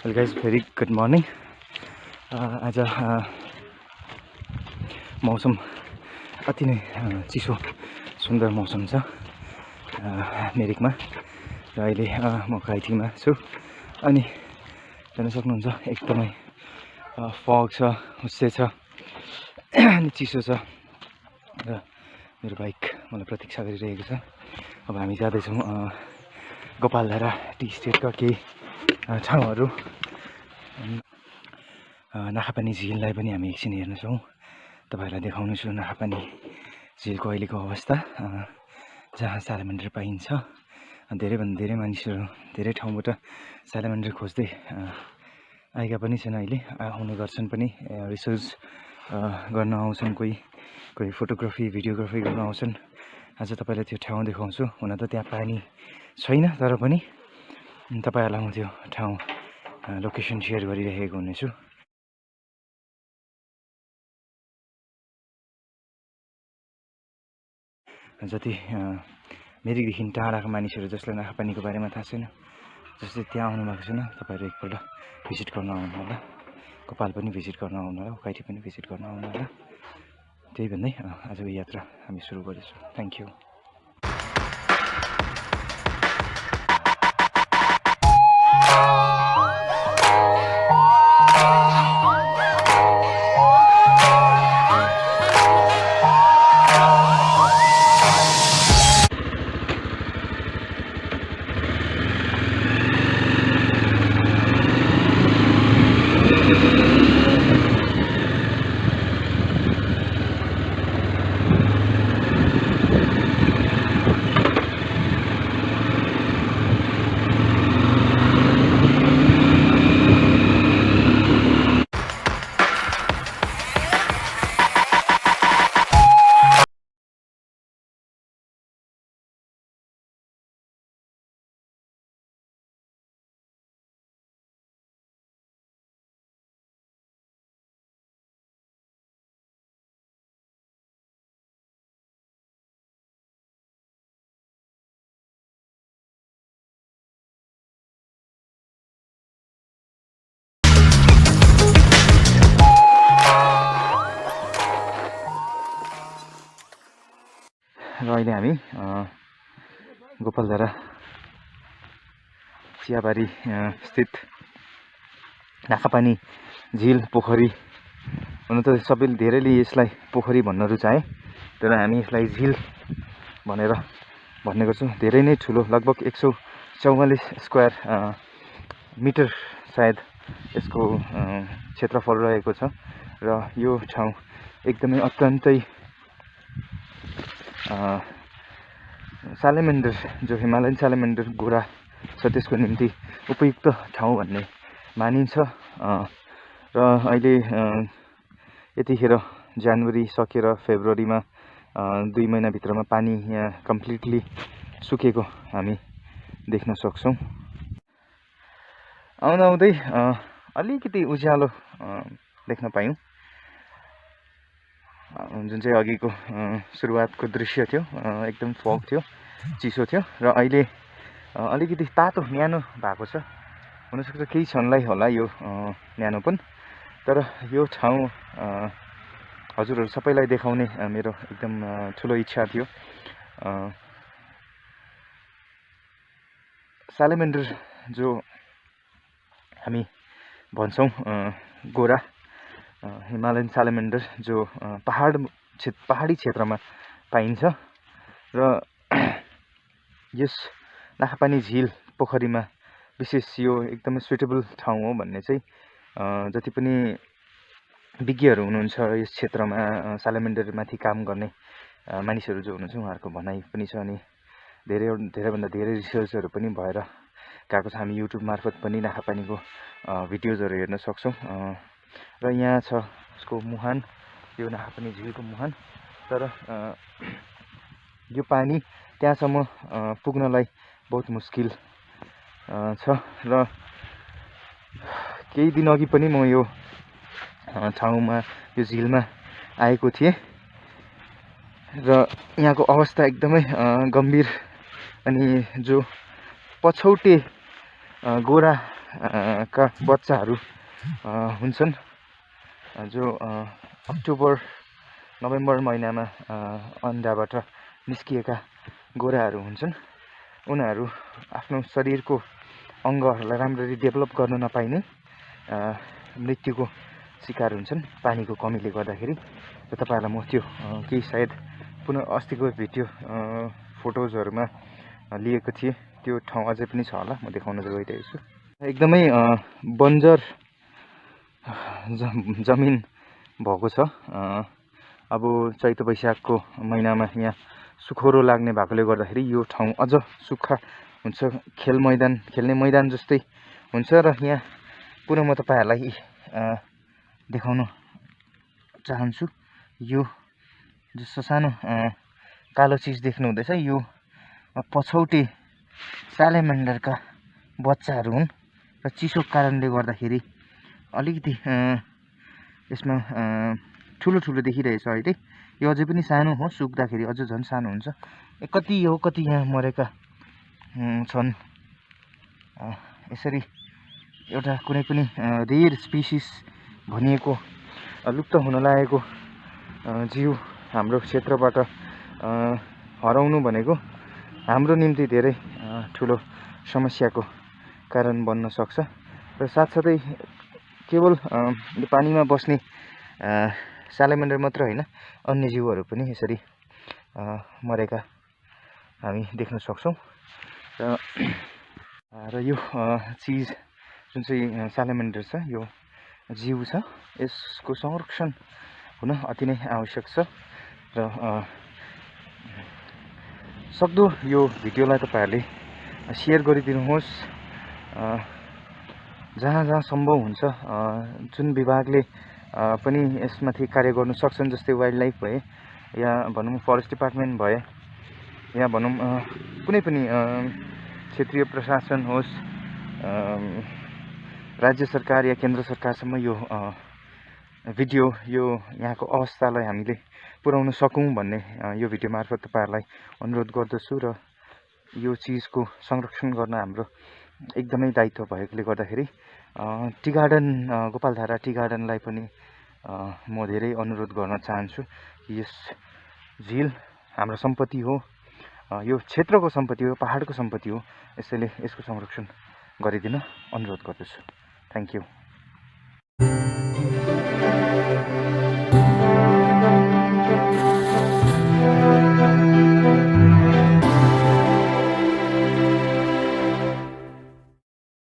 Well guys, very good morning. आज मौसम अति नै चिसो सुन्दर मौसम छ मिरिकमा र अहिले म घाइटीमा छु अनि हेर्न सक्नुहुन्छ एकदमै फग छ, हुस्से छ अनि चिसो छ र मेरो बाइक मलाई प्रतीक्षा गरिरहेको छ। अब हामी जाँदैछौँ गोपालधारा टी स्टेटका केही ठाउँहरू। नाखापानी झिललाई पनि हामी एकछिन हेर्नेछौँ, तपाईहरुलाई देखाउनेछु नाखापानी झिलको अहिलेको अवस्था, जहाँ सालामान्डर पाइन्छ। धेरैभन्दा धेरै मानिसहरू धेरै ठाउँबाट सालामान्डर खोज्दै आएका पनि छन्, अहिले आउने गर्छन् पनि, रिसर्च गर्न आउँछन्, कोही फोटोग्राफी भिडियोग्राफी गर्न आउँछन्। आज तपाईलाई त्यो ठाउँ देखाउँछु। हुन त त्यहाँ पानी छैन, तर पनि तपाईहरुलाई म त्यो ठाउँ लोकेसन सेयर गरिरहेको हुनेछु। जति मिरिकदेखि टाढाका मानिसहरू जसलाई नाखापानीको बारेमा थाहा छैन, जसले त्यहाँ आउनु भएको छैन, तपाईहरु एकपल्ट भिजिट गर्न आउनु होला। गोपाल पनि भिजिट गर्न आउनु होला, घाइटी पनि भिजिट गर्न आउनु होला। त्यही भन्दै आजको यात्रा हामी सुरु गर्दैछौँ। Thank you. र अहिले हामी गोपालधारा चियाबारी स्थित नाखापानी झिल पोखरी, हुन त सबैले धेरैले यसलाई पोखरी भन्न रुचाए, तर हामी यसलाई झिल भनेर भन्ने गर्छौँ। धेरै नै ठुलो, लगभग 144 स्क्वायर मिटर सायद यसको क्षेत्रफल रहेको छ। र यो ठाउँ एकदमै अत्यन्तै सालामान्डर, जो हिमालयन सालामान्डर गोरा छ, त्यसको निम्ति उपयुक्त ठाउँ भन्ने मानिन्छ। र अहिले यतिखेर जनवरी सकेर फेब्रुअरीमा 2 महिनाभित्रमा पानी यहाँ कम्प्लिटली सुकेको हामी देख्न सक्छौँ। आउँदै अलिकति उज्यालो देख्न पायौँ, जुन चाहिँ अघिको सुरुवातको दृश्य थियो। एकदम फग थियो, चिसो थियो, र अहिले अलिकति तातो न्यानो भएको छ। हुनसक्छ केही क्षणलाई होला यो न्यानोपन, तर यो ठाउँ हजुरहरू सबैलाई देखाउने मेरो एकदम ठुलो इच्छा थियो। सालामान्डर जो हामी भन्छौँ गोरा हिमालयन सालामान्डर, जो पहाडी क्षेत्रमा पाइन्छ, र यस नाखापानी झिल पोखरीमा विशेष यो एकदमै सुइटेबल ठाउँ हो भन्ने चाहिँ जति पनि विज्ञहरू हुनुहुन्छ यस क्षेत्रमा, सालामान्डरमाथि काम गर्ने मानिसहरू जो हुनुहुन्छ, उहाँहरूको भनाइ पनि छ। अनि धेरैभन्दा धेरै रिसर्चहरू पनि भएर गएको छ। हामी युट्युब मार्फत पनि नाखापानीको भिडियोजहरू हेर्न सक्छौँ। र यहाँ छ उसको मुहान, यो नाखापानी झिलको मुहान, तर यो पानी त्यहाँसम्म पुग्नलाई बहुत मुस्किल छ। र केही दिन अघि पनि म यो ठाउँमा, यो झिलमा आएको थिएँ, र यहाँको अवस्था एकदमै गम्भीर। अनि जो पछौटे गोरा का बच्चाहरू हुन्छन् जो अक्टोबर नोभेम्बर महिनामा अन्डाबाट निस्किएका गोराहरू हुन्छन्। उनीहरू आफ्नो शरीरको अङ्गहरूलाई राम्ररी डेभलप गर्न नपाइने मृत्युको शिकार हुन्छन् पानीको कमीले गर्दाखेरि। र तपाईँहरूलाई म त्यो केही सायद पुनः अस्तिको भिडियो फोटोजहरूमा लिएको थिएँ, त्यो ठाउँ अझै पनि छ होला, म देखाउन गइरहेको छु। एकदमै बन्जर जमिन भएको छ। अब चैत वैशाखको महिनामा यहाँ सुखोरो लाग्ने भएकोले गर्दाखेरि यो ठाउँ अझ सुक्खा हुन्छ, खेल्ने मैदान जस्तै हुन्छ। र यहाँ पुनः म तपाईँहरूलाई देखाउन चाहन्छु, यो जो ससानो कालो चिज देख्नु हुँदैछ यो पछौटे सालेमेन्डरका बच्चाहरू हुन्। र चिसोको कारणले गर्दाखेरि अलिकति यसमा ठुलो देखिरहेछ अहिले। यो अझै पनि सानो हो, सुक्दाखेरि अझ झन् सानो हुन्छ। कति यहाँ मरेका छन्। यसरी एउटा कुनै पनि रेयर स्पिसिस भनिएको लुप्त हुन लागेको जीव हाम्रो क्षेत्रबाट हराउनु भनेको हाम्रो निम्ति धेरै ठुलो समस्याको कारण बन्न सक्छ। र साथसाथै केवल यो पानीमा बस्ने सालेमेन्डर मात्र होइन, अन्य जीवहरू पनि यसरी मरेका हामी देख्न सक्छौँ। र यो चिज जुन चाहिँ सालेमेन्डर छ, यो जीव छ, यसको संरक्षण हुन अति नै आवश्यक छ। र सक्दो यो भिडियोलाई तपाईँहरूले सेयर गरिदिनुहोस्। जहाँ सम्भव हुन्छ, जुन विभागले पनि यसमाथि कार्य गर्नु सक्छन्, जस्तै वाइल्ड लाइफ भए या भनौँ फरेस्ट डिपार्टमेन्ट भए या भनौँ कुनै पनि क्षेत्रीय प्रशासन होस्, राज्य सरकार या केन्द्र सरकारसम्म यो भिडियो यो यहाँको अवस्थालाई हामीले पुर्याउन सकौँ भन्ने यो भिडियो मार्फत तपाईँहरूलाई अनुरोध गर्दछु। र यो चिजको संरक्षण गर्न हाम्रो एकदमै दायित्व भएकोले गर्दाखेरि टी गार्डन, गोपालधारा टी गार्डनलाई पनि म धेरै अनुरोध गर्न चाहन्छु। यस झिल हाम्रो सम्पत्ति हो, यो क्षेत्रको सम्पत्ति हो, पहाडको सम्पत्ति हो। यसैले यसको संरक्षण गरिदिन अनुरोध गर्दछु। Thank you.